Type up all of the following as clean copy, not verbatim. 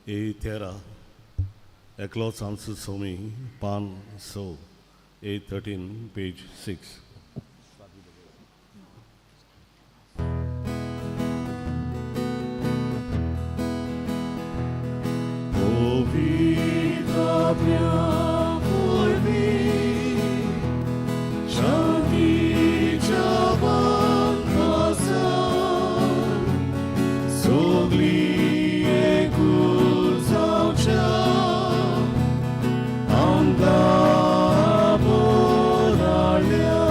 ए 13, एकलोच आमचो सोमी, पान 6, A 13, page 6. पवित्र आत्म्या वरवीं शांतीच्या बांदासान सगळीं एकूच जावच्या आमकां बोलाडल्या,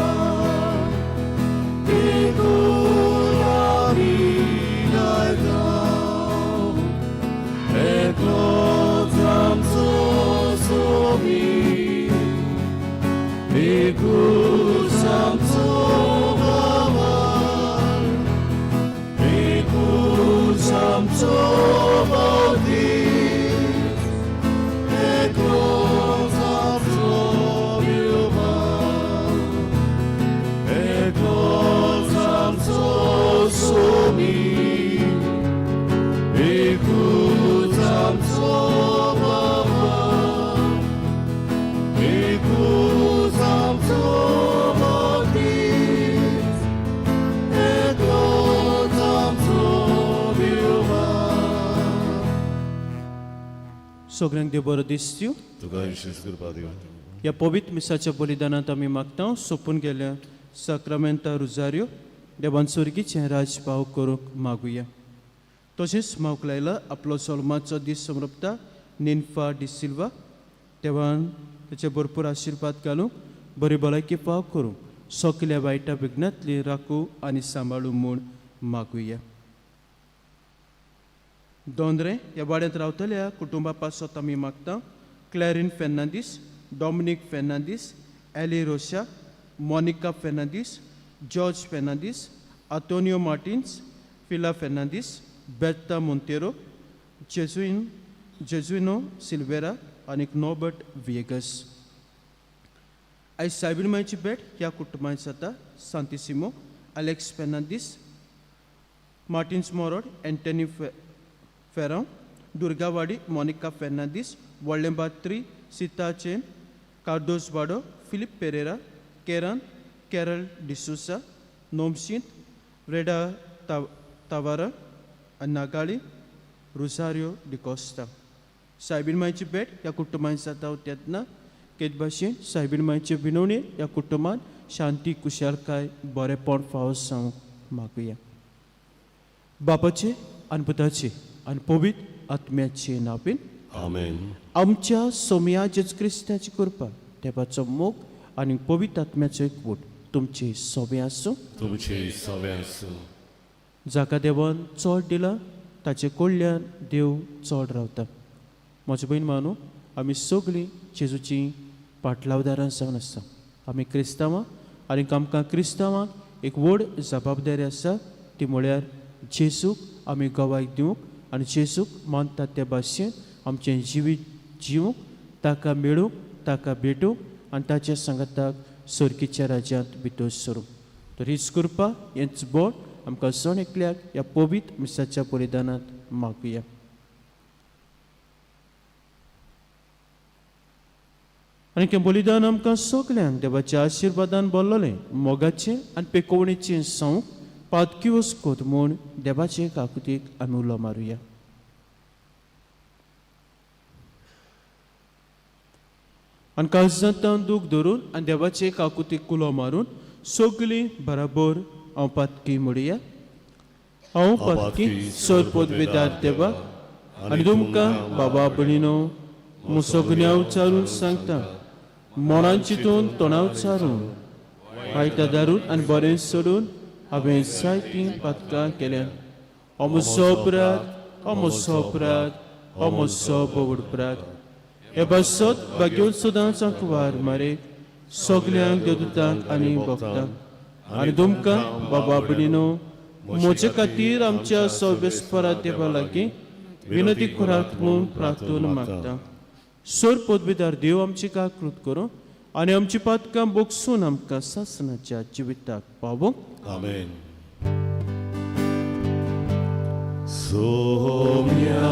देखून आमी गायता, एकलोच आमचो सोमी, एकूच आमचो बाबार, एकूच आमचो बावतीस, एकलोच आमचो दिवपार, एकलोच आमचो सोमी, एकूच आमचो बाबार, एकूच आमचो बावतीस, एकलोच आमचो दिवपार. सगळ्यांक देव बरो दिसत्यो. तुका विशेश कृपा दिवं. ह्या पवित्र मिसाच्या बलिदानांत आमी मागता, सोंपून गेल्या साक्रामेंता रुजार्यो देवान स्वर्गीचें राज पाव करूंक मागुया. तशेंच मावक लायला आपलो सोलमाचो दीस समर्पता निन्फा डिसिल्वा, देवान ताचे भरपूर आशिर्वाद घालूंक, बरी भलायकी फाव करूंक, सगल्या वायटा विघ्नांतली राखू आनी सांबाळू म्हूण मागुया. दोंद्रे ह्या वाड्यांत रावतल्या कुटुंबा पासत आमी मागता, क्लॅरीन फेर्नांदीस, डॉमिनीक फेर्नांदीस, एली रोशा, मोनिका फेर्नांदीस, जॉर्ज फेर्नांदीस, आंतोनियो मार्टिन्स, फिला फेर्नांदीस, बेर्ता मोंतेरो, जेजुइन जेजुइनो सिल्वेरा आनी नॉबर्ट विएगस. आयज सायबीण मायची भेट ह्या कुटुंबांत जाता, सांतिसिमो, अलेक्स फेर्नांदीस, मार्टिन्स मोरोड, एंटनी फेरांव, दुर्गावाडी, मोनिका फेर्नांदीस, वळ्ळेंबात्री, सीता चेन, कार्दोज वाडो, फिलीप पेरेरा, केरन कॅरल डिसोसा, नोमशींत, रेडा तावारा आनी नागाळी रोसारियो डिकोस्ता. सायबीण मायची भेट ह्या कुटुंबांत जाता तेन्ना केद भाशेन सायबीण मायचे विनवणी ह्या कुटुंबांत शांती, कुशालकाय, बरेपण फावो जावंक मागुया. बापाचे आनी पुताचे आनी पवित्र आत्म्याचे नांवान. आमेन. आमच्या सोमया जेजू क्रिस्ताची कृपा, देवाचो मोग आनी पवित्र आत्म्याचो एकवट तुमचे सोबे आसूं. तुमचे सवे आसूं. जाका देवान चड दिला ताचे कडल्यान देव चड रावता. म्हजे भयण मानू, आमी सगळीं जेजूची पाटलावदारां जावन आसा. आमी क्रिस्तांवां आनी आमकां क्रिस्तांवांक एक व्हड जबाबदारी आसा, ती म्हळ्यार जेजूक आमी गवाय दिवंक आनी जेजूक मानतात त्या भाशेन आमचें जिवीत जिवूंक, ताका मेळूंक, ताका भेटूंक आनी ताच्या सांगाताक सर्गीच्या राज्यांत भितर सरूंक. तर हीच कृपा, हेंच बोट आमकां जण एकल्याक ह्या पवित्र मिसाच्या बलिदानांत मागुया. आनी हें बलिदान आमकां सगल्यांक देवाच्या आशिर्वादान भरलेलें, मोगाचें आनी पेकोवणेचें संवक पातकी कोत म्हूण देवाचे काकुतीक आमी उलो मारुया. आनी काळजांत दूख धरून आनी देवाचे काकुतीक उलो मारून सगलीं बराबर हांव पातकी म्हणया. हांव पातकी सर पदवेदार देवा आनी तुमकां बाबा भयणीनो म्हजो उच्चारून सांगता, मनान चिंतून, तोंडा उच्चारून, वायटा दारून आनी बरें सोडून हांवें जायतीं पातकां केल्यात. हो म्हजो अपराध, हो म्हजो अपराध, हो म्हजो भोव अपराध. हे पासत भाग्यवंत सदांच आंकवार मारे, सगल्यांक देवदूतांक आनी भक्तांक आनी तुमकां बाबा भयणीनो म्हजे खातीर आमच्या सर्वेस्परा देवा लागीं विनंती करात म्हूण प्रार्थना मागता. सर पदवीदार देव आमची काकृत करूं आनी आमची पातकां बोगसून आमकां सासणाच्या जिविताक पावोवंक. आमेन. सोम्या.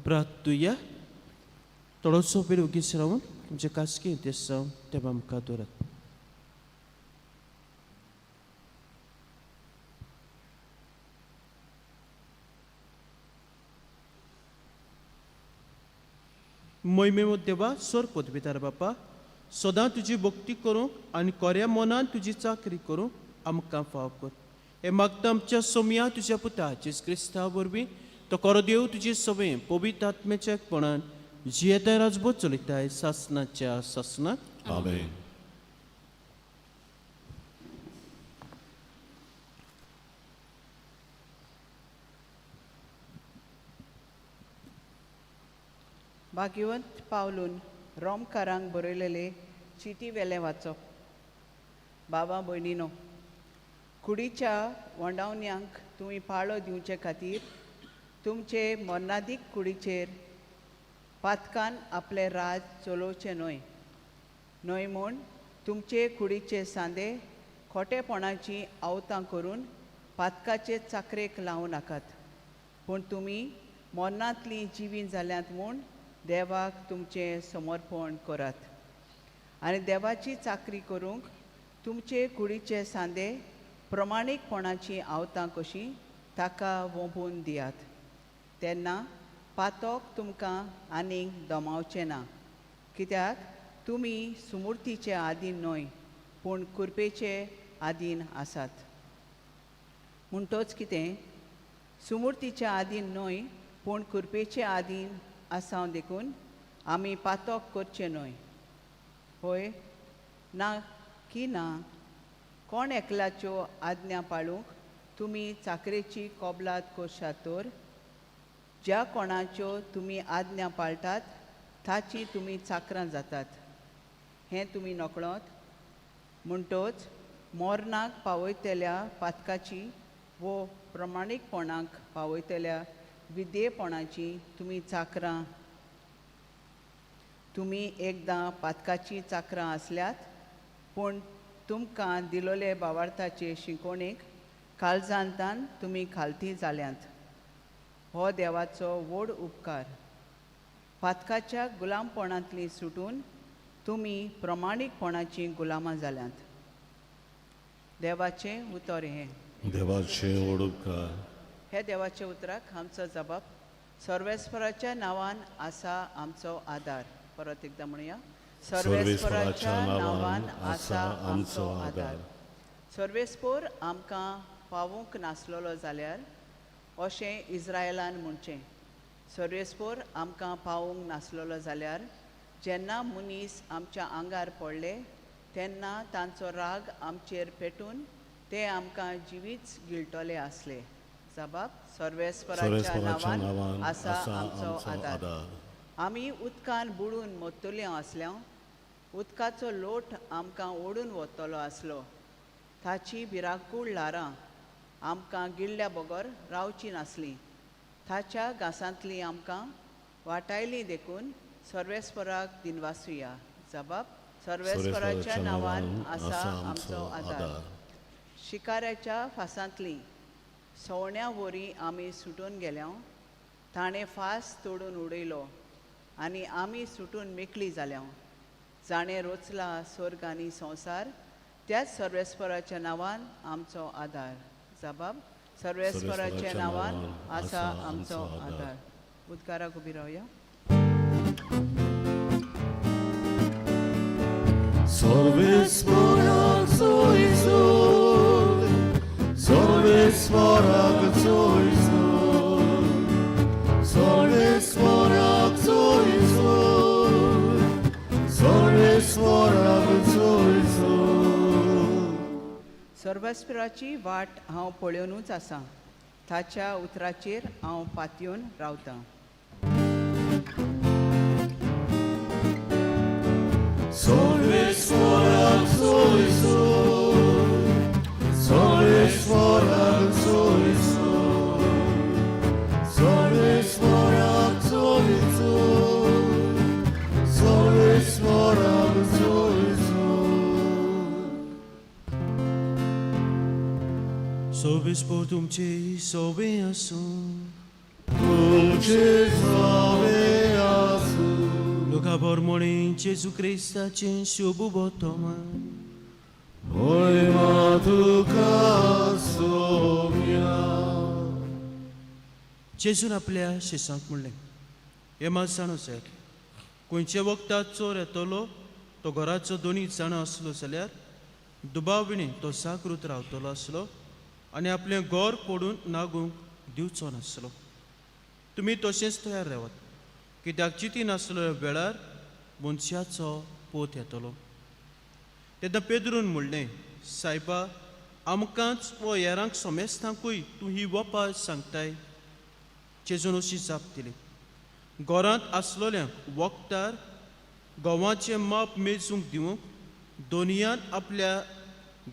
प्रार्थुया. थोडोसो वेळ ओगीच रावन तुमचे खासगी देसांव देवा मुखार दवरात. मोहिमे देवा सोर पदवीदार बापा, सदां तुजी भक्ती करूंक आनी कोऱ्या मनान तुजी चाकरी करूंक आमकां फाव कर. हे मागता आमच्या सोमया तुज्या पुता जेजू क्रिस्ता वरवीं. तो कोरो देव तुजी सवय पवित्र आत्म्याच्या एकपणान जियेताय राजबोत चलयताय सासनाच्या सासनाक. आमेन. भाग्यवंत पावलून रोमकारांक बरयलेले चिटी वेलें वाचप. बाबा भयणीनो, कुडीच्या वंडावण्यांक तुमी पाळो दिवचे खातीर तुमचे मरणादीक कुडीचेर पातकान आपलें राज चलोवचें न्हय. न्हय म्हूण तुमचे कुडीचे सांदे खोटेपणाचीं आवतां करून पातकाचे चाकरेक लावं नाकात, पूण तुमी मरणांतलीं जिवीं जाल्यांत म्हूण देवाक तुमचें समर्पण करात आनी देवाची चाकरी करूंक तुमचे कुडीचे सांदे प्रमाणीकपणाचीं आवतां कशीं ताका वोंपून दियात. तेन्ना पातोक तुमकां आनीक दमावचें ना, कित्याक तुमी सुमुर्तीचे आदीन न्हय पूण कुरपेचे आदीन आसात. म्हणटोच कितें, सुमुर्तीचे आदीन न्हय पूण कुरपेचे आदीन आसा, देखून आमी पातोक करचें न्हय. होय ना की ना, कोण एकल्याच्यो आज्ञा पाळूंक तुमी चाकरेची कबलात करशात तर ज्या कोणाच्यो तुमी आज्ञा पाळटात ताची तुमी चाकरां जातात, हें तुमी नकळत. म्हणटोच मोरनाक पावयतल्या पातकाची वो प्रमाणीकपणाक पावयतल्या विद्येपणाची तुमी चाकरां. तुमी एकदां पातकाची चाकरां आसल्यात, पूण तुमकां दिलोले बावार्थाचे शिकोवणेक काळजांतान तुमी खालती जाल्यांत. हो देवाचो व्हड उपकार. पातकाच्या गुलामपणांतली सुटून तुमी प्रमाणीकपणाचीं गुलामां जाल्यांत. देवाचें उतर हें. देवाचें व्हड उपकार. हे देवाच्या उतराक आमचो जबाब. सर्वेस्पराच्या नांवान आसा आमचो आदार. परत एकदां म्हणया, सर्वेस्पराच्या नांवान आसा आमचो आदार. सर्वेस्पोर आमकां पावूंक नासलेलो जाल्यार अशें इस्रायलान म्हणचें, सर्वेस्पोर आमकां पावूंक नासलेलो जाल्यार जेन्ना मनीस आमच्या आंगार पडले तेन्ना तांचो राग आमचेर पेटून ते आमकां जिवीच गिळटले आसले. जबाब, सर्वेस्पराच्या नांवान आसा आमचो आदार. आमी उदकान बुडून मोत्तले आसल्या, उदकाचो लोट आमकां ओडून वतलो आसलो, ताची भिराकूळ ल्हारां आमकां गिळ्ळ्या बगर रावची नासली, ताच्या घासांतली आमकां वाटायली, देखून सर्वेस्पराक दिनवासुया. जबाब, सर्वेस्पराच्या नांवान आसा आमचो आदार. शिकाऱ्याच्या फासांतली सवण्या वरी आमी सुटून गेल्या, ताणें फास तोडून उडयलो आनी आमी सुटून मेकळी जाल्या. जाणें रोचला स्वर्ग आनी संवसार त्याच सर्वेस्पराच्या नांवान आमचो आदार. जबाब, सर्वेस्पराच्या नांवान आसा आमचो आदार. उदकाराक उबी रावया. सर्वेस्पराक सोयसोय, सर्वेस्पराक सोयसोय, सर्वेस्पराक सोयसोय, सर्वेस्पराक सोयसोय. सर्वेस्पराची वाट हांव पळोवनूच आसा, ताच्या उतराचेर हांव पातयेवन रावतां. सर्वेस्पराक सोयसोय, सर्वेस्पराक सोयसोय, सर्वेस्पराक सोयसोय, सर्वेस्पराक सोयसोय. सर्वेस्पोर तुमचे सोबे आसूं. तुमचे सोबे. देवा बोरमोणे जेजू क्रिस्ताचें शुभ वर्तमान. होय तुका सोम्या. जेजून आपल्या शिसांक म्हणलें, हे मात जाणो जाय, खंयच्या वखदाक चोर येतलो तो घराचो दोनी जाणा आसलो जाल्यार दुबाविणे तो जागृत रावतलो आसलो आनी आपलें घर पडून नागूंक दिवचो नासलो. तुमी तशेंच तयार रावात, कित्याक चिती नासलो वेळार मनशाचो पोत येतलो. तेन्ना पेद्रून म्हणलें, सायबा, आमकांच वो हेरांक समेस्तांकूय तूं ही वपार सांगताय? जेजून अशी जाप दिली, घरांत आसलोल्यांक वखदार गंवाचें माप मेजूंक दिवंक दोनयान आपल्या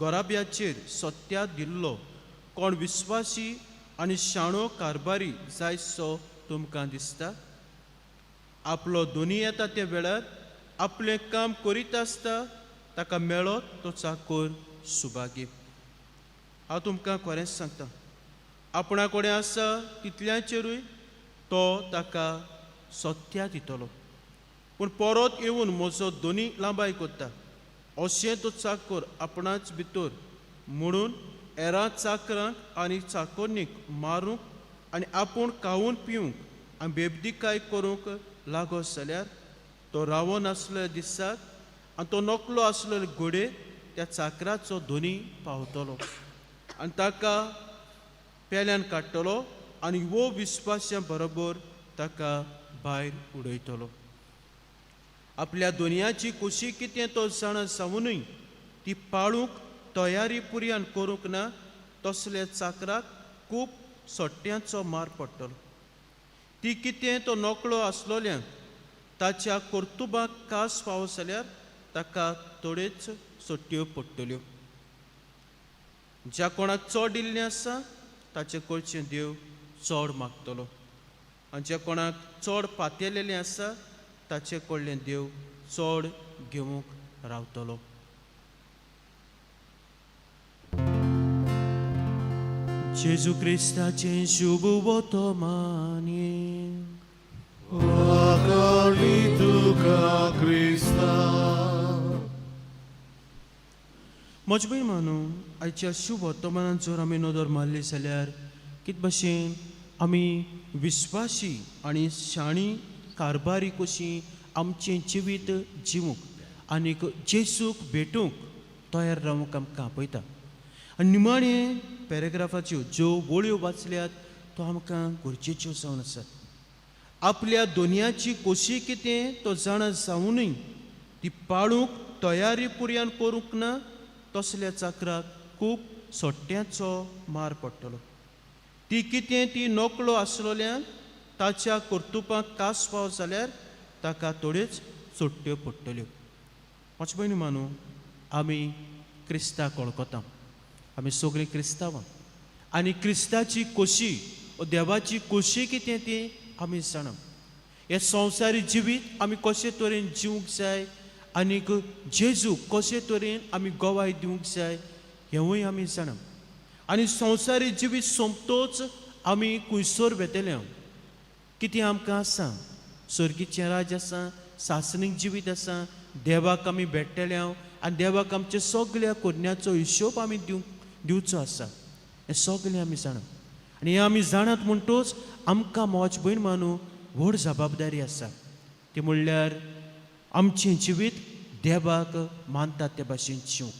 घराब्याचेर सत्या दिल्लो कोण विस्वासी आनी शाणो कारभारी जायसो तुमकां दिसता? आपलो दोनी येता त्या वेळार आपलें काम करीत आसता ताका मेळत तो चाकोर सुभागी. हांव तुमकां खरेंच सांगता, आपणा कडेन आसा तितल्याचेरूय तो ताका सत्या दितलो. पूण परत येवन म्हजो दोनी लांबाय करता अशें तो चाकोर आपणाच भितर म्हणून हेरां चाकरांक आनी चाकोरनीक मारूंक आनी आपूण खावन पिवंक आनी बेबदिकाय करूंक लागत जाल्यार तो रावोन आसलो दिसाक आनी तो नकलो आसलो घोडे त्या चाकराचो दोनी पावतलो आनी ताका पेल्यान काडटलो आनी वो विस्वास्या बरोबर ताका भायर उडयतलो. आपल्या दोनयाची खोशी कितें तो जाणा जावनूय ती पाळूंक तयारी पुरयान करूंक ना तसल्या चाकराक खूब सट्ट्यांचो मार पडटलो. ती कितें तो नकळो आसलोल्यांक ताच्या कर्तुबाक कास फावो जाल्यार ताका थोड्योच सट्ट्यो पडटल्यो. ज्या कोणाक चड दिल्लें आसा ताचे कडचें देव चड मागतलो आनी ज्या कोणाक चड पातयेलेलें आसा ताचे कडलें देव चड घेवंक रावतलो. जेजू क्रिस्ताचें शुभ वर्तमान. वाखाणी तुका क्रिस्ता. म्हजे भयण मानू, आयच्या शुभ वर्तमानान जर आमी नदर मारली जाल्यार कित भशेन आमी विस्वासी आनी शाणी कारभारी कशी आमचें जिवीत जिवूंक आनीक जेजूक भेटूंक तयार रावूंक आमकां आपयता. आनी निमाणें पॅरेग्राफाच्यो ज्यो वळ्यो वाचल्यात त्यो आमकां गरजेच्यो जावन आसात. आपल्या दोनयाची खोशी कितें तो जाणा जावनूय ती पाळूंक तयारी पुरयान करूंक ना तसल्या चाकराक खूब सट्ट्यांचो मार पडटलो. ती कितें ती नकळो आसलोल्यान ताच्या कर्तुपाक कास पाव जाल्यार ताका थोड्योच चोट्ट्यो पडटल्यो. म्हजे भयणी मानू, आमी क्रिस्ताक वळखता, आमी सगळीं क्रिस्तांवां आनी क्रिस्ताची खोशी देवाची खोशी कितें ती आमी जाणा. हें संवसारी जिवीत आमी कशे तरेन जिवंक जाय आनीक जेजूक कशे तरेन आमी गवाय दिवंक जाय हेंवूय आमी जाणा. आनी संवसारी जिवीत सोंपतोच आमी खुंयसर वेतले कितें आमकां आसा, सर्गीचें राज्य आसा, सासणीक जिवीत आसा, देवाक आमी भेट्टले आनी देवाक आमच्या सगल्या करण्याचो हिशोब आमी दिवचो आसा. हें सगलें आमी जाणा आनी हें आमी जाणात म्हणटोच आमकां मोज भयण मानू व्हड जबाबदारी आसा. ती म्हणल्यार आमचें जिवीत देवाक मानतात ते भाशेन जिवंक,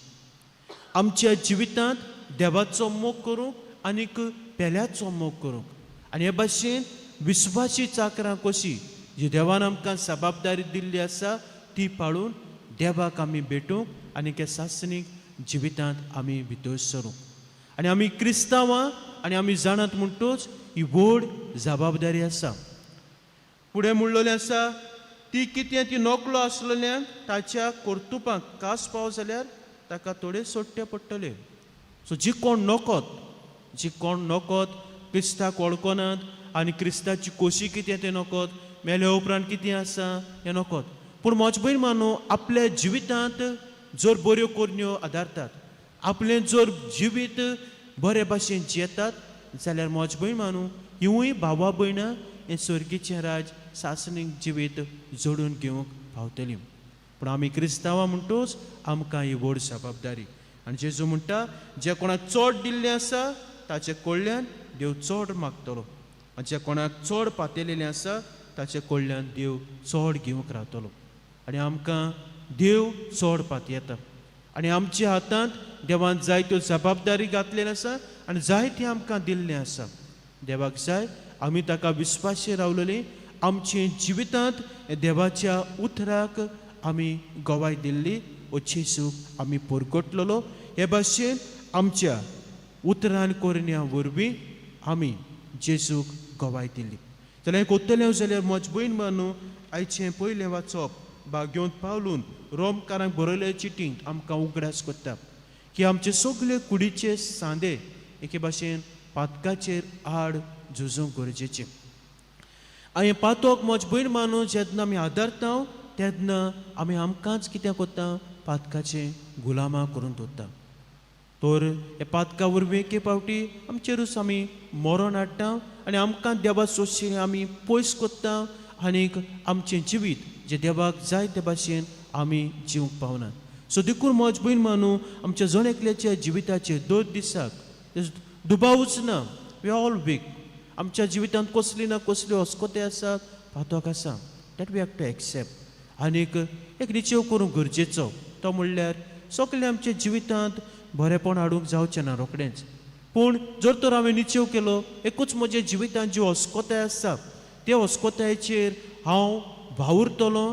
आमच्या जिवितांत देवाचो मोग करूंक आनीक पेल्याचो मोग करूंक आनी हे भाशेन विस्वासी चाकरां कशी जी देवान आमकां जबाबदारी दिल्ली आसा ती पाळून देवाक आमी भेटूंक आनी त्या सासणीक जिवितांत आमी भितर सरूंक. आनी आमी क्रिस्तांवां आनी आमी जाणात म्हणटोच ही व्हड जबाबदारी आसा. फुडें म्हणलेलें आसा, ती कितें ती नकळो आसलेल्यांक ताच्या कर्तुपाक कास पाव जाल्यार ताका थोडे सोडटे पडटले. सो जी कोण नकत, जी कोण नकत क्रिस्ताक वळखनात आनी क्रिस्ताची खोशी कितें तें नकत, मेल्या उपरांत कितें आसा हें नकत. पूण म्हज भयण मानू, आपल्या जिवितांत जर बऱ्यो करण्यो आदारतात, आपलें जर जिवीत बरे भाशेन जियेतात जाल्यार म्हज भयण मानू हिवूय भावा भयणां हें सर्गीचें राज सासणीक जिवीत जोडून घेवंक पावतली. पूण आमी क्रिस्तांवां म्हणटूच आमकां ही व्हड जबाबदारी. आनी जेजू म्हणटा जे कोणाक चड दिल्लें आसा ताचे कडल्यान देव चड मागतलो आनी जे कोणाक चड पातेलेलें आसा ताचे कडल्यान देव चड घेवंक रावतलो. आनी आमकां देव चड पातयेता आनी आमच्या हातांत देवान जायत्यो जबाबदारी घातलेल्यो आसा आनी जायतें आमकां दिल्लें आसा. देवाक जाय आमी ताका विस्वाशी रावलेली, आमचे जिवितांत देवाच्या उतराक आमी गवाय दिल्ली ओ जेजूक आमी परगटलेलो. हे भाशेन आमच्या उतरान करण्या वरवीं आमी जेजूक गवाय दिल्ली. जाल्यार हें कोत्तलें जाल्यार म्हज भयण मानू आयचें पयलें वाचप भाग्योंत पावलून रोमकारांक बरयले चिटींक आमकां उगडास करता की आमचे सगळे कुडीचे सांदे एके भाशेन पातकाचेर आड झुजूंक गरजेचें. आनी पातोक म्हज भयण मानू जेन्ना आमी आदारता तेन्ना आमी आमकांच कितें करता पातकाचें गुलामां करून दवरता. तर हे पातका वरवीं एके फावटी आमचेरूच आमी मरण हाडटा आनी आमकां देवा सोंशी आमी पयस करता आनीक आमचें जिवीत जें देवाक जाय ते भाशेन आमी जिवंक पावना. सो देखून म्हज भयण मानू आमच्या जण एकल्याच्या जिविताचेर दर दिसाक दुबावूच ना, we all week. आमच्या जिवितांत कसली ना कसली अस्कोते आसात, पातक आसा, that we have to accept. आनीक एक निचेव करूंक गरजेचो तो म्हणल्यार सगळें आमच्या जिवितांत बरेंपण हाडूंक जावचें ना रोखडेंच, पूण जर तर हांवें निचेव केलो एकूच म्हज्या जिवितांत ज्यो अस्कोताय आसा त्या अस्कोतायचेर हांव वावुरतलो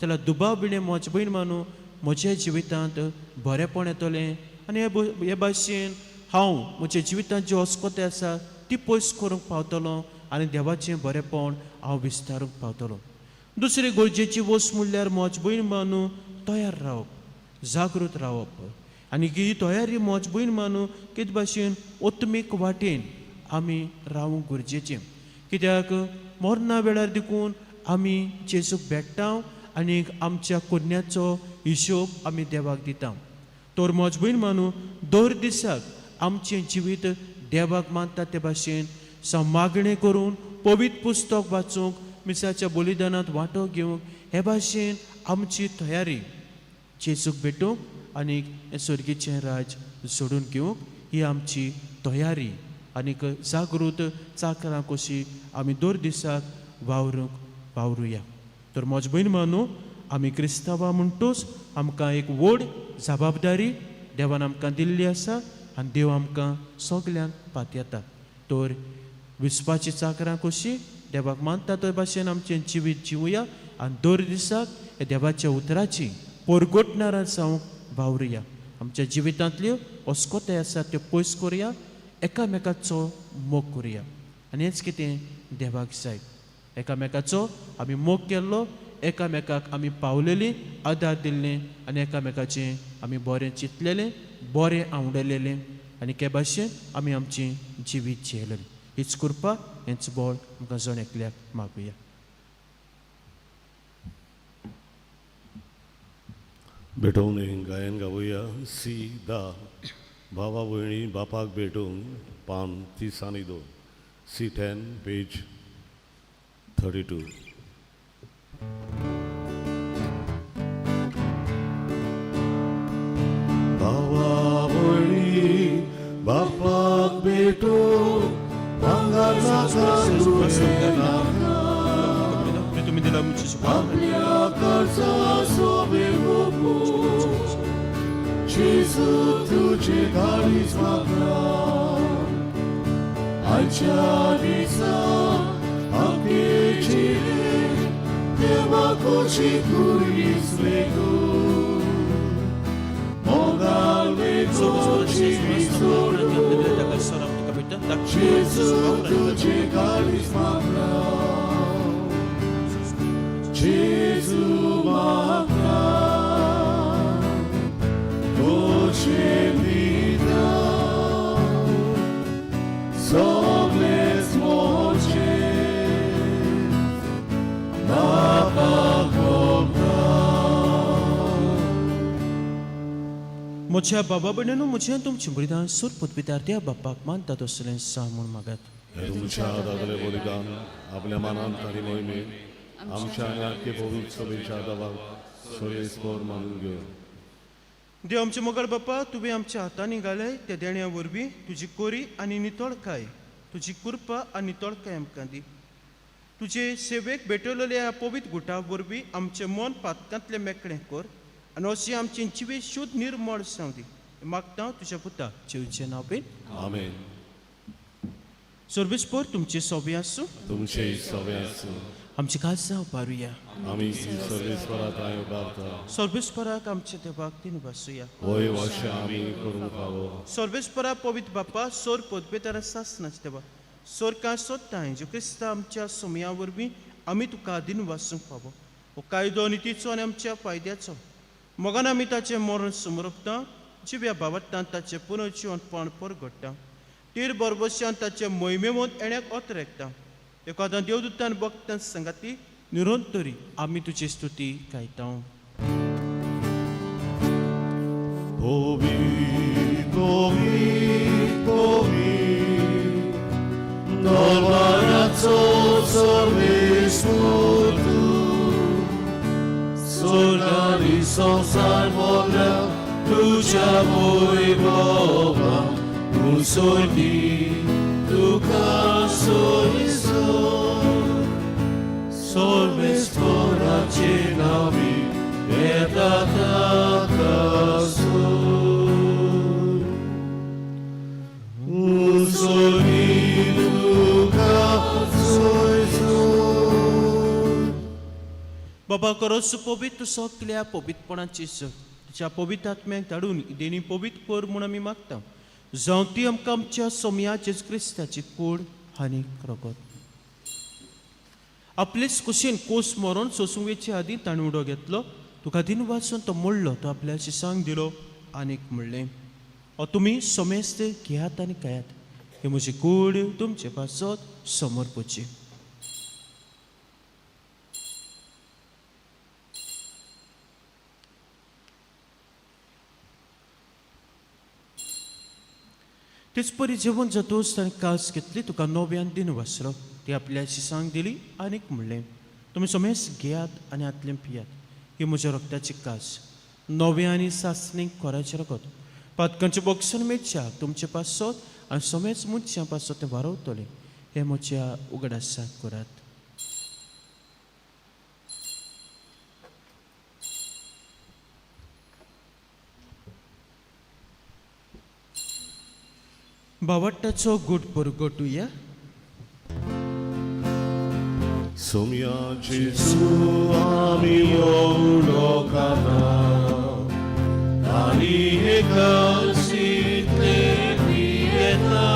जाल्यार दुबाव बिणें म्हज भयण मानू म्हज्या जिवितांत बरेंपण येतलें आनी हे भाशेन हांव म्हज्या जिवितांत ज्यो अस्कोताय आसा ती पयस करूंक पावतलो आनी देवाचें बरेंपण हांव विस्तारूंक पावतलो. दुसरी गरजेची वस्त म्हणल्यार म्हज भयण मानू तयार रावप, जागृत रावप. आनी ही तयारी म्हज भयण मानू कितें भाशेन ओत्मीक वाटेन आमी रावूंक गरजेचें, कित्याक मरणा वेळार देखून आमी जेजूक भेट्टा आनी आमच्या कुन्याचो हिशोब आमी देवाक दिता. तर म्हज भयण मानू दर दिसाक आमचें जिवीत देवाक मानता ते भाशेन मागणें करून पवित्र पुस्तक वाचूंक, मिसाच्या बलिदानांत वांटो घेवंक हे भाशेन आमची तयारी जेजूक भेटूंक आनी स्वर्गीचें राज सोडून घेवंक ही आमची तयारी आनीक जागृत चाकरां कशी आमी दर दिसाक वावरूंक वावरुया. तर म्हज भयण मानू आमी क्रिस्तांवां म्हणटूच आमकां एक व्हड जबाबदारी देवान आमकां दिल्ली आसा आनी देव आमकां सगल्यांक पातयेता. तर विस्वाची चाकरां कशी देवाक मानता ते भाशेन आमचें जिवीत जिवया आनी दर दिसाक ह्या देवाच्या उतराची परगटणारां जावंक वावरुया. आमच्या जिवितांतल्यो अस्कोताय आसा त्यो पयस करुया, एकामेकाचो मोग करुया. आनी हेंच कितें देवाक जाय, एकामेकाचो आमी मोग केल्लो, एकामेकाक आमी पावलेलीं, आदार दिल्लें आनी एकामेकाचें आमी बरें चिंतलेलें, बरें आवडलेलें आनी के भाशेन आमी आमचें जिवीत जियेलें. हीच कृपा, हेंच बळ आमकां जण एकल्याक मागुया. भेटोवणी गायन गावया सी दा भावा भयणी बापाक भेटूंक पान 30 आनी 2 C 10 page 32. भावा भयणी बापाक भेटूंक भांगर नाका रुपें नाका आपल्या कर्जा सोबे जेजू तुझे गाडीच म्हाका आयच्या दिसा आमगेची देवा खोशी कुरीस लेगू मोगाल वेगो जिवी सोडू जेजू तुझे गाडीच म्हाका जेजू म्हाका म्हज्या बाबा भयणीनो म्हजें तुमचें बलिदान सूर पुतपितार त्या बापाक मानता तसलें सा म्हूण मागात. तुमच्या दादले बलिदान आपल्या मानान आनी मोहिमेन आमच्या आंगाक पवित्र सभेच्या दबाक सर्वेस्पर मानून घेवन. देव आमचे मोगाळ बापा, तुवें आमच्या हातांनी घाले त्या देण्या वरवीं तुजी कोरी आनी नितळकाय, तुजी कृपा आनी नितळकाय आमकां दी. तुजे सेवेक भेटवलेल्या ह्या पवित्र गुटा वरवीं आमचें मन पातकांतलें मेकळें कर आनी अशें आमचें जिवीत शुद्ध निर्मळ जावं दी. मागता तुज्या पुता जेवचे नांवेन, आमेन. सर्वेस्पर तुमचें सोबें आसूं. तुमचे सवे आसूं. आमची काळजां उबारुया. आमी सर्वेस्परा थांय उबारता. सर्वेस्पराक आमच्या देवाक दिन वासूया. वय अशें आमी करूंक फावो. सर्वेस्परा पवित्र बापा, सोर पदवेदारा सासनाच देवा, सोरकां सोदताय जो क्रिस्ता आमच्या सोमया वरवीं आमी तुका दिन वासूंक फावो. हो कायदो नितीचो आनी आमच्या फायद्याचो. मोगान आमी ताचें मरण समरपता, जिव्या भावार्थान ताचें पुनर्जिवनपण परगडटा, तीर बरबश्यान ताचे मोहिमेवंत येण्याक अतरेकता. एकादां देवदूतान भक्तान सांगाती निरंतरी आमी तुजी स्तुती गायता. दरबाराचो सर्वेस्पर तूं, स्वर्ग संवसार भरल्या तुज्या वैभवान, तूं सोदी तुका सोयसो. सर्वेस्पराचे नांवी येता ताका सोय. सोदी तुका सोयसो. बाबा करोस पवित्र सगल्या पवित्रपणाची सर तुज्या पवित्र आत्म्याक धाडून देणी पवित्र कर म्हूण आमी मागता. जावं ती आमकां आमच्या सोमया जेजू क्रिस्ताची कूड आनी रगत. आपलेच कुशीन कोस मरोन सोसूंक वेचे आदीं ताणें उडो घेतलो, तुका दिन वाचून तो मोडलो, तो आपल्या शिसांक दिलो आनीक म्हणलें, हो तुमी समेस्त घेयात आनी खायात, ही म्हजी कूड तुमचे पासत समर्पची. तेच परी जेवण जातूच ताणें कास घेतली, तुका नव्यान दिन वासरो ती आपल्या शिसांक दिली आनीक म्हणलें, तुमी समेस्त घेयात आनी हातलें पियात, ही म्हज्या रक्ताची कास, नव्या आनी सासणीक कोराचें रगत, पातकांचें बक्षण मेळच्या तुमचे पासत आनी समेस्त मनशां पासत तें वारवतलें. हें म्हज्या उगडासाक करात. बावट्टाचो गुट परगटुया. सोमया जेजू आमी ओळखता, आनी एकाच इतले पियेता,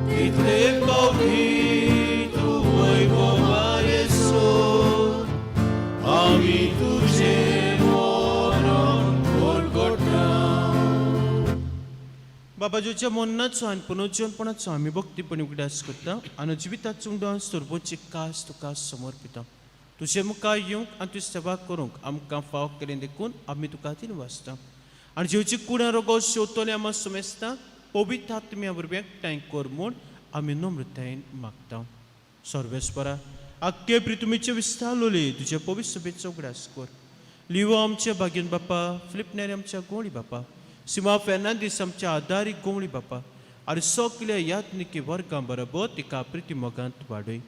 तितले पावटी तूं वैभवारे सोद, आमी तुजें मरण परगटा. बाबाजूच्या मरणाचो आनी पुनर्जीवनपणाचो आमी भक्तीपणी उगडास करता आनी जिविताचो उगडास सर्वोच्च कास तुका समर्पिता. तुजे मुखार येवंक आनी तुजी सेवा करूंक आमकां फाव केलें देखून आमी तुका दिन वाचता. आनी जेवची कुडां रोगो शेवतले आमा समेस्ता पवित्र आत्म्या वरवीं एकठांय कर म्हूण आमी नम्रतायेन मागता. सर्वेस्परा आख्खे प्रितुमीचे विस्तारलोले तुजे पवित्र सभेचो उगडास कर. लिवो आमच्या भाग्यन बापा, फिलिप नेरी आमच्या गोंवळी बापा, सिमा फेर्नांदीस आमच्या आदारी गोंवळी बापा आनी सगल्या याज्ञिकी वर्गां बरोबर तिका प्रिती मोगांत वाडय.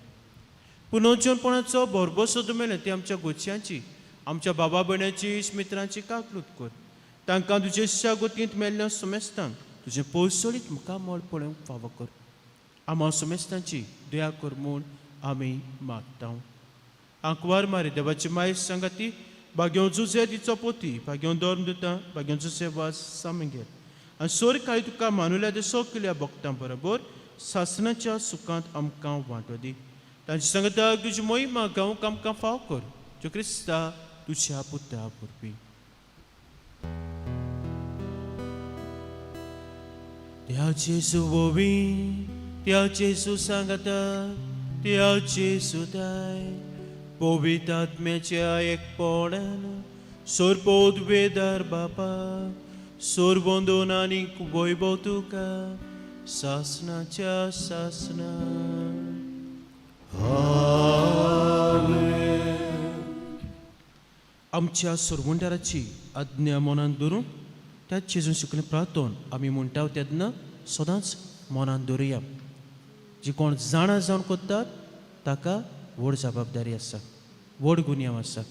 पुनर्जीवनपणाचो भरभोसो मेळ्ळें ती आमच्या गोचयांची, आमच्या बाबा भयणाची, मित्रांची काकलूत कर. तांकां तुजे गोतींत मेल्ल्या समेस्तांक तुजें पोसोळीत मुखामळ पळोवंक फावो कर. आमा समेस्तांची दया कर म्हूण आमी मागता. आंकवार मारी देवाची माय सांगाती भाग्यो जुजे तिचो पोती, भाग्यो धर्म दिता, भाग्यो जुजे वास सामगेर आनी सोर काळी तुका मानुल्या ते सगल्या भक्तां बरोबर सासणाच्या सुखांत आमकां वांटो दी. तांची सांगता तुजी मोहिमा गावंक आमकां फाव कर, ज्यो क्रिस्ता तुज्या पुता वरवीं. त्या जेजू वोवी, त्या जेजू सांगता, त्या जेजू दाय पवित्र आत्म्याच्या एकपणान सोरपोत वेदार बापा, सोरबंदून आनी वैभव तुका सासणाच्या सासणा. आमेन. आमच्या सोरवंडाराची आज्ञा मनांत धरून त्या जेजून शिकले प्रार्थन आमी म्हणटा तेन्ना सदांच मनांत धरुया. जी कोण जाणा जावन करतात ताका व्हड जबाबदारी आसा, व्हड गुन्यांव आसा,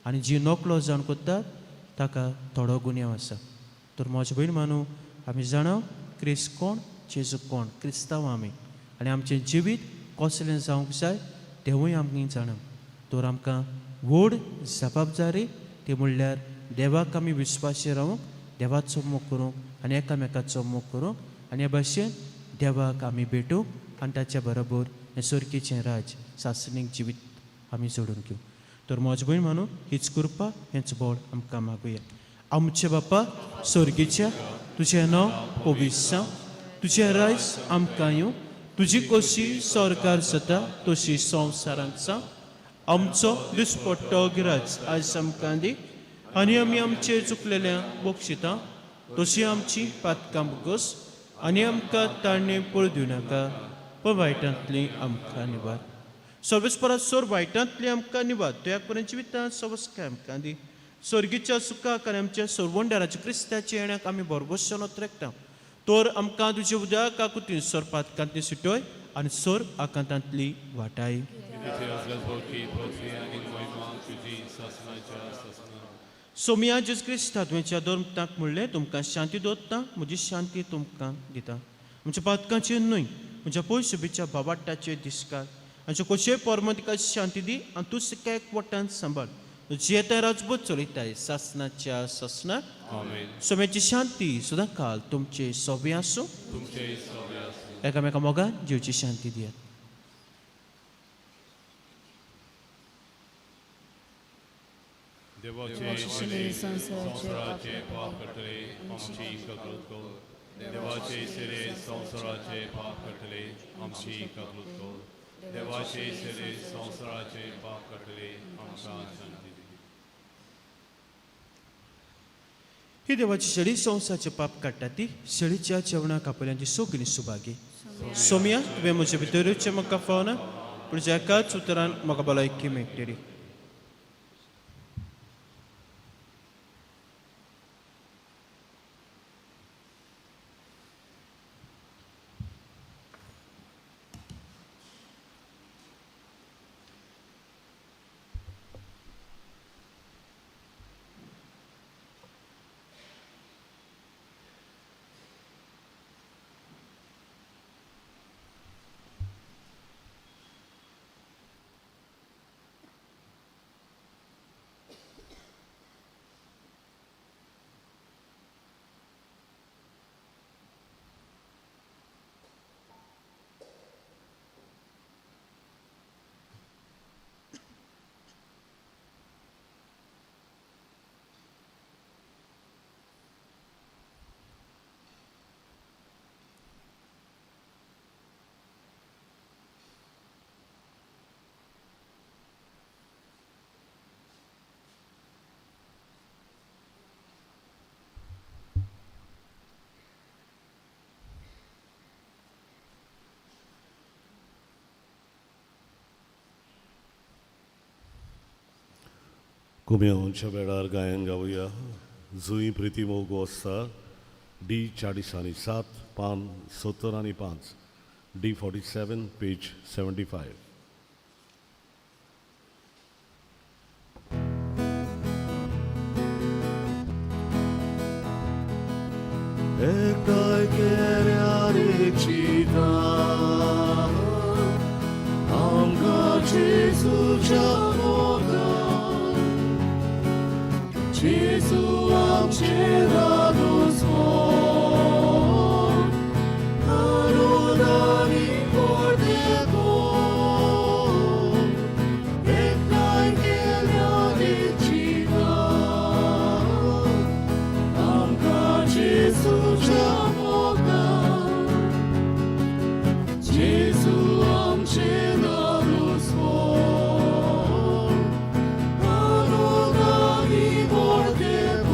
आनी जी नकलो जावन करतात ताका थोडो गुन्यांव आसा. तर म्हजे भयण मानू, आमी जाणा क्रिस्त कोण, जेजू कोण, क्रिस्तांव आमी, आनी आमचें जिवीत कसलें जावंक जाय तेंवूय आमी जाणा. तर आमकां व्हड जबाबदारी ती म्हणल्यार देवाक आमी विस्वासी रावूंक, देवाचो मोग करूंक आनी एकामेकाचो मोग करूंक, आनी हे भाशेन देवाक आमी भेटूंक आनी ताच्या बरोबर हें सर्गीचें राज्य सासणीक जिवीत आमी जोडून घेवं. तर म्हजे भयण मानू, हीच कृपा हेंच बळ आमकां मागुया. आमचे बापा सर्गीच्या, तुजें नांव पवित्र जावं, तुजें रायज आमकां येवं, तुजी कशी सरकार जाता तशी संवसारांत जावं. आमचो दिसपट्टो गिराज आयज आमकां दी, आनी आमी आमचे चुकलेल्या बक्षिता तशी आमची पातकां बगस, आनी आमकां ताणें पळ दिवं नाका, पूण वायटांतली आमकां निवार. सर्वेस्परा सोर वायटांतली आमकां निवार, तुया पर्यंत जिवितांत सवस्काय आमकां दी. सर्गीच्या सुखाक आनी आमच्या सरवंडाराच्या क्रिस्ताच्या येण्याक आमी भरभोसन रेखता. तर आमकां तुजे उदक काकुतीन सोर पातकांतली सुटय आनी सोर आकांतांतली वाटाय. सोमिया जेजू क्रिस्ता तुवें धर्मताक म्हणलें, तुमकां शांती दवरता, म्हजी शांती तुमकां दिता. म्हज्या पातकांचेर न्हय, म्हज्या पयसुबीच्या भावाट्टाचेर दिसकार आमच्या कोशे परमतिका शांती दी आनी तूं एक वट्टान सांबाळ. जियेता राजबूत चलयताय सासनाच्या सासना. सोम्याची शांती सदां काल तुमचे सोबे आसूं. एकामेका मोगान जिवची शांती दियात. देवाचे संवसाराचे पाप करतले आमची कबूल कर. देवाचे सेरे संवसाराचे पाप करतले आमची कबूल कर. देवाचे सेरे संवसाराचे पाप करतले आमकां शांती दी. ही देवाची शेळी संवसाराचे पाप काडटा ती शेळीच्या जेवणाक आपल्यांची सगळीं सुभागी. सोम्या, तुवें म्हजे भितर येवचें म्हाका फावना, पूण ज्या एकाच उतरान म्हाका भलायकी मेळटली. कुम्यांच्या वेळार गायन गावया. जुई प्रिती मोगो आसता डी 40 आनी 7 पान 70 आनी 5, डी 47 पेज 75. एकठांय केल्यार एक चिंतान आमकां जेजूच्या मोगान, जेजू आमचें रानोसपोन, आनंदानी परतेपोन. एकठांय केल्यार एक चिंतान आमकां जेजूच्या मोगान, जेजू आमचें रानोसपोन, आनंदानी परतेपोन.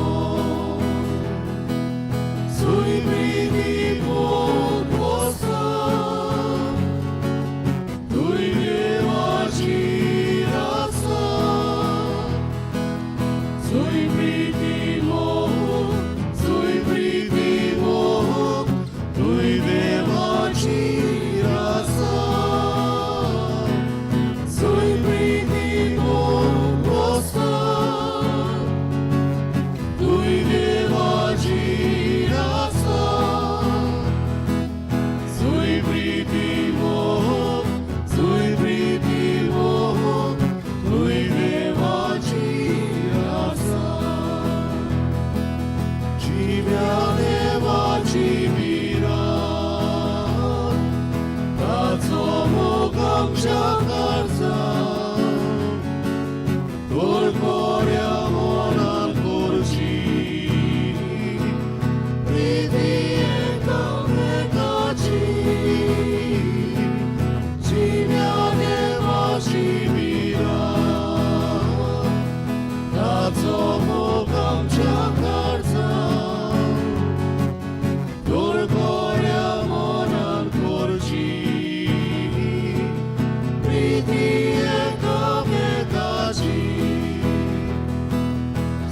प्रीती एकामेकाची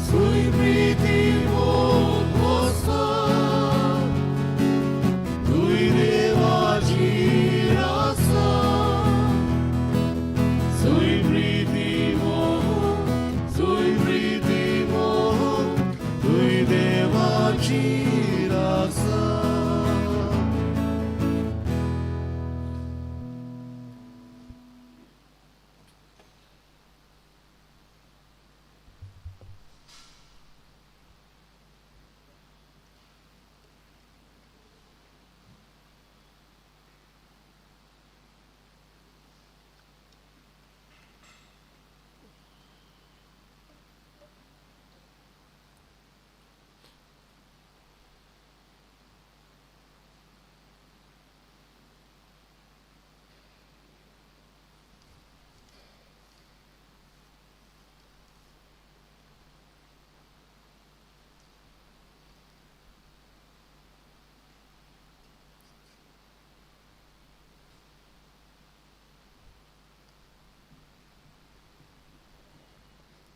सुय प्रीती मोग वसता तुय देवाची रासा सुय प्रीती मोग सुय प्रीती मोग तुय देवाची रासा.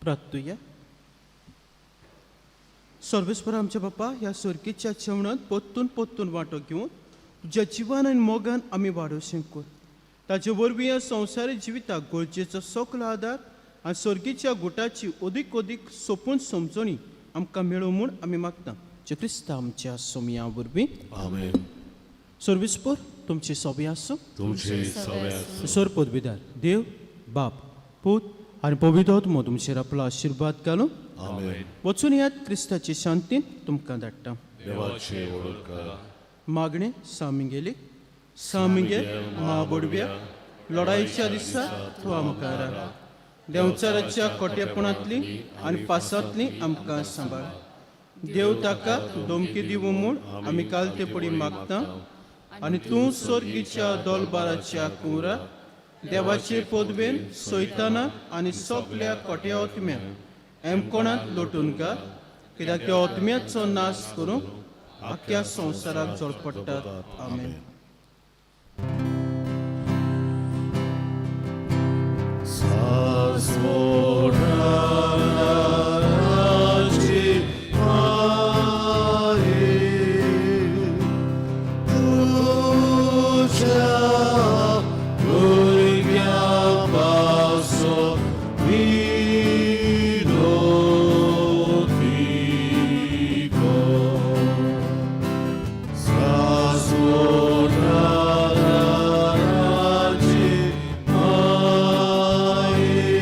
प्रार्थुया. सर्वेस्पर आमच्या बापा, ह्या सुरकेच्या जेवणांत पोत्तून पोत्तून वांटो घेवन तुज्या जिवान आनी मोगान आमी वाडोवशें कर. ताचे वरवीं ह्या संवसारी जिविताक गरजेचो सकलो आदार आनी सर्गीच्या गुटाची अदीक अदीक सोपून समजणी आमकां मेळूं म्हूण आमी मागता, जे क्रिस्ता आमच्या सोमया वरवीं. आमेन. सर्वेस्पर तुमची सोबी आसूं. तुमचे सगळे आसूं. सर पदवीदार देव बाप पूत आनी पवित्र आत्मो तुमचेर आपलो आशिर्वाद घालूं. आमेन. वचून यात क्रिस्ताचे शांतीन तुमकां धाडटा. देवाचे ओळख. मागणें सामिगेली. सामिगेल म्हाबोडव्या, लढायेच्या दिसा तूं आमकां राख. देंवचाराच्या कोटेपणांतली आनी पासांतली आमकां सांबाळ. देव ताका धमकी दिवं म्हूण आमी काल ते पडी मागता आनी तूं सर्गीच्या दोलबाराच्या कुंवरा देवाचे पदवेन सयताना आनी सगल्या कोट्या ओतम्याक एमकोणांत लोटून घाल, कित्याक त्या ओतम्याचो नाश करूंक आख्ख्या संवसाराक जळपडटात. आमेन. सासवणाची माये तुझ्या भुरग्यापासून विनोदी कर. सासवणाची माये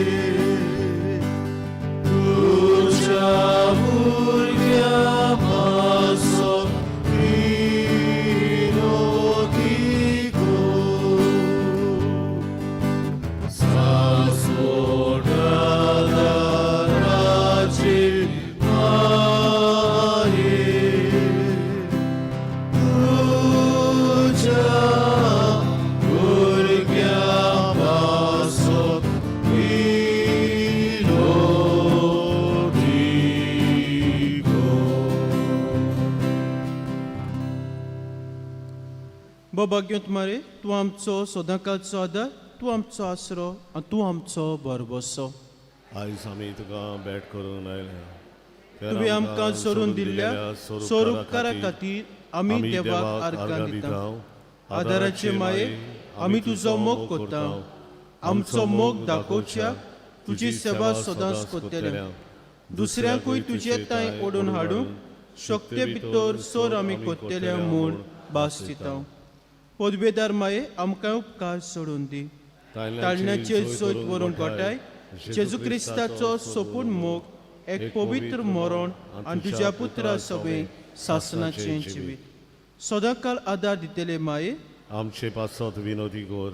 तुझ्या भुरग्यापासून विनोदी कर. सासवणाची माये तुझ्या भुरग्यापासून विनोदी कर. भाग्योत मारे, तूं आमचो सदांकालचो आदार, तूं आमचो आसरो आनी तूं आमचो भरवसो. आयज आमी तुका भेट करून आयल्या. तुवें आमकां सोडून दिल्ल्या स्वरुपकारा खातीर आमी देवाक आर्गां दिता. आदाराचे माये, आमी तुजो मोग करता. आमचो मोग दाखोवच्या तुजी सेवा सदांच करतले. दुसऱ्यांकूय तुजे तांय ओडून हाडूंक शक्ते भितर सोर आमी करतले म्हूण भास दिता. पदवेदार माये, आमकां उपकार सोडून दी. ताळण्याचे जोत व्हरून गोठाय जेजू क्रिस्ताचो सोपून मोग, एक पवित्र मरण आनी तुज्या पुत्रा सगळे सासनाचें जिवीत सदांकाल आदार दितले माये, आमचे पासत विनोदी कर.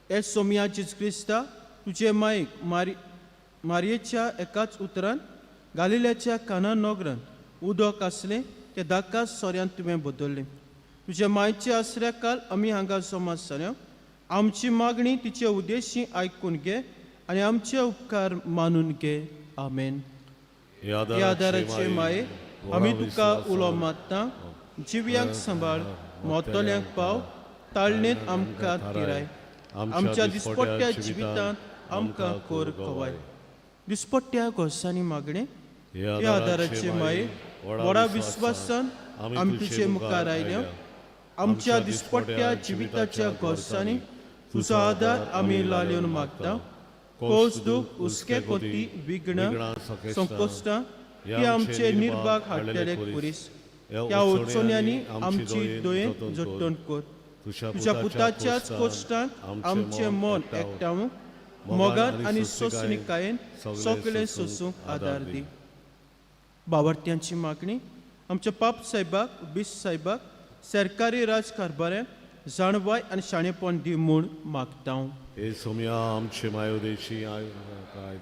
हे सोमया जेजू क्रिस्ता, तुजे मायेक मारी मारयेच्या एकाच उतरान गालिल्याच्या काना नगरान उदक आसलें तें धाकास सोऱ्यान तुवें बदललें. तुज्या मायच्या आसऱ्या काल आमी हांगा जमा जाल्या. आमची मागणी तिचे उद्देशी आयकून घे आनी आमचे उपकार मानून घे. आमेन. ह्या आदाराचे माये, आमी तुका उलो मारता. जिव्यांक सांबाळ, मोतल्यांक पाव, ताळणेंत आमकां तिराय. आमच्या दिसपट्ट्या जिवितांत आमकां कोर गवाय. दिसपट्ट्या गोसांनी मागणें. ह्या आदाराचे माये, व्हडा विस्वासान आमी तुजे मुखार आयल्या. आमच्या दिसपट्ट्या जिविताच्या गोसांनी तुजो आदार आमी लाल्योन मागता. कोस, दूख, हुस्के कोती, विघ्न, संकोश्टां ती आमचे निर्भाग हाडटले पुरीस. त्या उत्सोन्यांनी आमची दोयेन जट्टण कर. तुज्या पुताच्याच कोश्टांत आमचें मन एकठावूंक, मोगान आनी सोंसणिकायेन सगळें सोसूंक आदार दी. बावर्त्यांची मागणी. आमच्या पाप साहेबाक, बीस साहेबाक, सरकारी राजकारभाऱ्यांक जाणवाय आनी शाणेपण दी म्हूण मागता. हे सोम्या, आमचे मायोदेशी काय.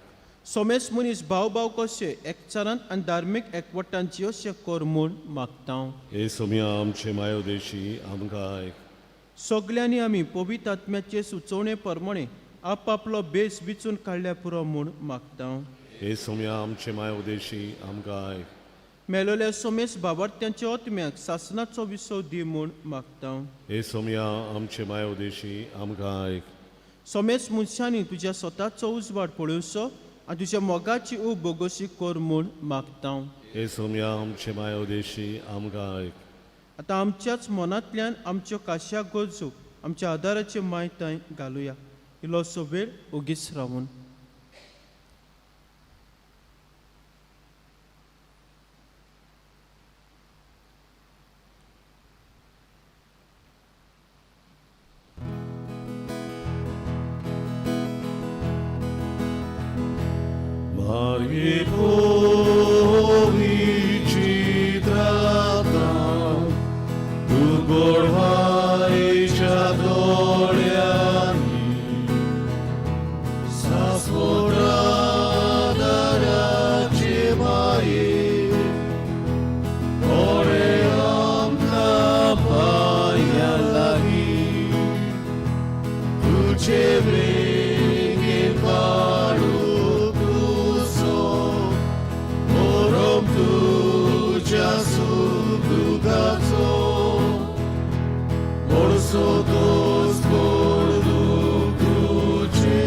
सोमेस मनीस भाव भाव कशे एकचारान आनी धार्मीक एकवटान जियोशे कर म्हूण मागता. हे सोम्या, आमचे मायोदेशी आमकां आयक. सगल्यांनी आमी पवित्र आत्म्याचे सुचोवणे प्रमाणे आपापलो बेस विचून काडल्या पुरो म्हूण मागता. हे सोम्या, आमचे मायोदेशी आमकां आयक. मेलोल्या सोमेस बाबार्त्यांच्या आत्म्याक सासनाचो विसव दी म्हूण मागता. हे सोम्या, आमचे मायोदेशी आमकां आयक. सोमेस मनशांनी तुज्या स्वताचो उजवाड पळोवचो आनी तुज्या मोगाची उब बोगोशी कर म्हूण मागता. हे सोम्या, आमचे मायोदेशी आमकां आयक. आतां आमच्याच मनांतल्यान आमच्यो काश्या गरजो आमच्या आदाराचे माय थंय घालुया. इल्लोसो वेळ ओगीच रावून. Marie चित्राता तूं गोडवायच्या दोळ्यांनी सासवटा दाराचे माये कोणे आमकां पांयां लागीं तुझे बेगीन बाळू तुजो मोरम तुज्या सुखदुखाचो मोडसो दोस कोर तुझे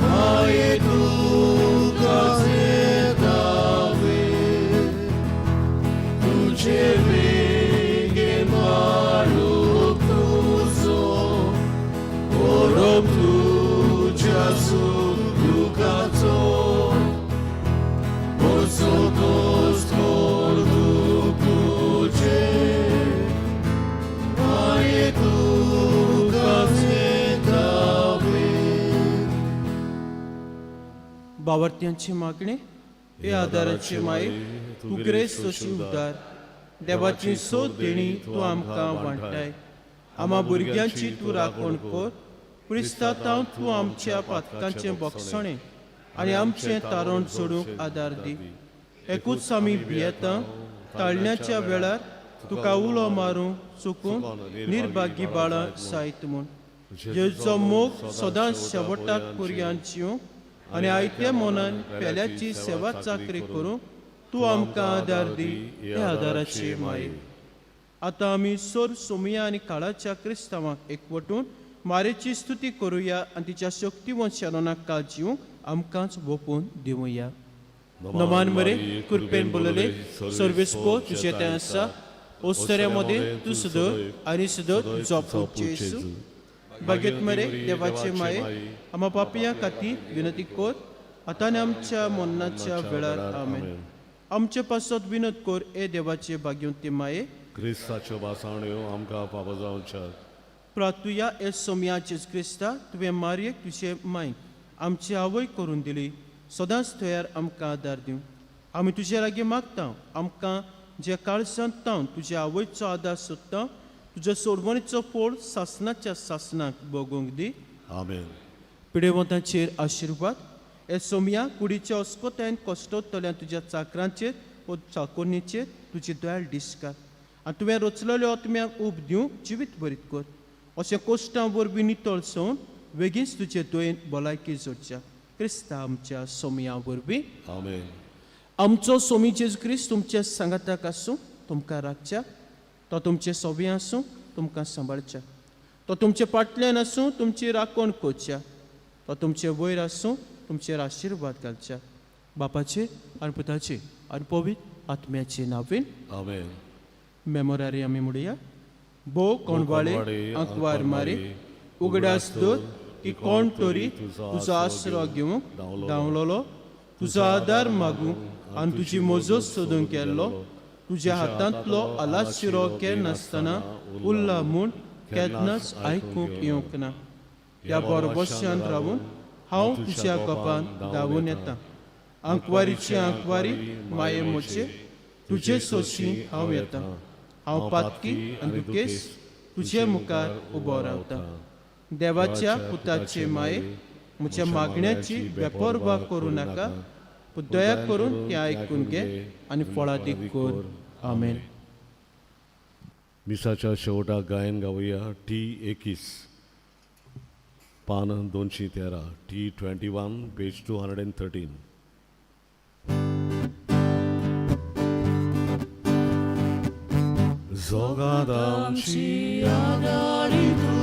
माये तुका दावे तुझे बेगीन बाळू तुजो मोरम तुज्या सुखदुखाचो मोडसो दोस कोर तुझे माये तुका दावे. बावर्त्यांची मागणी. हे आदाराचे माये, तूं ग्रेस्त अशी उदार देवाची सोद देणी तूं आमकां वांट्टाय. आमा भुरग्यांची तूं राखण कर. क्रिस्तांव तूं आमच्या पातकांचें बोगसणें आनी आमचें तारण सोडूंक आदार दी. एकूच आमी भियेता, ताळण्याच्या वेळार तुका उलो मारूंक चुकून निर्भागी बाळां सायत म्हूण. जेजूचो मोग सदांच शेवटाक भुरग्यान जिवंक आनी आयत्या मनान पेल्याची सेवा चाकरी करूंक तूं आमकां आदार दी. ह्या आदाराची माये. आतां आमी सोर सोमया आनी काळाच्या क्रिस्तांवाक एकवटून मारेची स्तुती करुया आनी तिच्या शक्तिवंत शरणाक काळ जिवंक आमकांच वोपून दिवया. नमान मरे, कृपेन बोलले सर्वेस्पो तुझे ते आसा. ओस्तऱ्या मध्ये तूं सुदर आनी सुदर तुजो पूत जेजू. बागेत मरे देवाचे माये, आमा पापया खातीर विनंती कर, आतां आनी आमच्या मरणाच्या वेळार. आमेन. आमचे पासत विनोद कर ए देवाचे भाग्यवंती माये. क्रिस्ताच्यो भासाण्यो आमकां फावो जावच्याक. प्रातुया. ए सोमया जेजू क्रिस्ता, तुवें मारयेक तुजे मायक आमची आवय करून दिली. सदांच थंयार आमकां आदार दिवं आमी तुजे लागीं मागता. आमकां जे काळजांत तावन तुजे आवयचो आदार सोदता, तुज्या सोडवणीचो फोड सासनाच्या सासनाक भोगूंक दी. आमेन. पिडेवंतांचेर आशिर्वाद. हे सोमया, कुडीच्या अस्कोतायन कश्टोतल्या तुज्या चाकरांचेर ओ चाकोरणीचेर तुजी दयाळ दिसकार आनी तुवें रचलेल्या आत्म्याक उब दिवंक जिवीत बरीत कर. अशें कोश्टां वरवीं नितळ सवन वेगींच तुजे दयेन भलायकी जोडच्या, क्रिस्ता आमच्या सोमया वरवीं. आमेन. आमचो सोमी जेजू क्रिस्त तुमच्या सांगाताक आसूं, तुमकां राखच्या. तो तुमचे सोबी आसूं, तुमकां सांबाळच्या. तो तुमचे फाटल्यान आसूं, तुमची राखण करच्या. तो तुमचे वयर आसूं, तुमचेर आशिर्वाद घालच्या. बापाचे आनी पुताचे आनी पवित्र आत्म्याचे नांवेन. आमेन. मेमोरारी आमी म्हणुया. भोव कोणवाळे आंकवार मारी, उगडास दवर की कोण तरी तुजो आसरो घेवंक धांवलोलो, तुजो आदार मागूंक आनी तुजी मजत सोदूंक केल्लो. तुज्या हातांतलो आलाशिरो केनासतना उरला म्हूण केन्नाच आयकूंक येवंक ना. ह्या बरोबश्यान रावून हांव तुज्या गोपान धांवून येता. आंकवारीची आंकवारी माये मोचे, तुजे सोशी हांव येता. हांव पातकी आनी दुखेस तुजे मुखार उबो रावता. देवाच्या पुताचे माये, म्हज्या मागण्याची बेपर्वा करूं नाका, पूण दया करून तें आयकून घे आनी फळादीक कर. आमेन. मिसाच्या शेवटाक गायन गावया. टी 21, पान 213. T 21, page 213. जोगात आमची आदारी.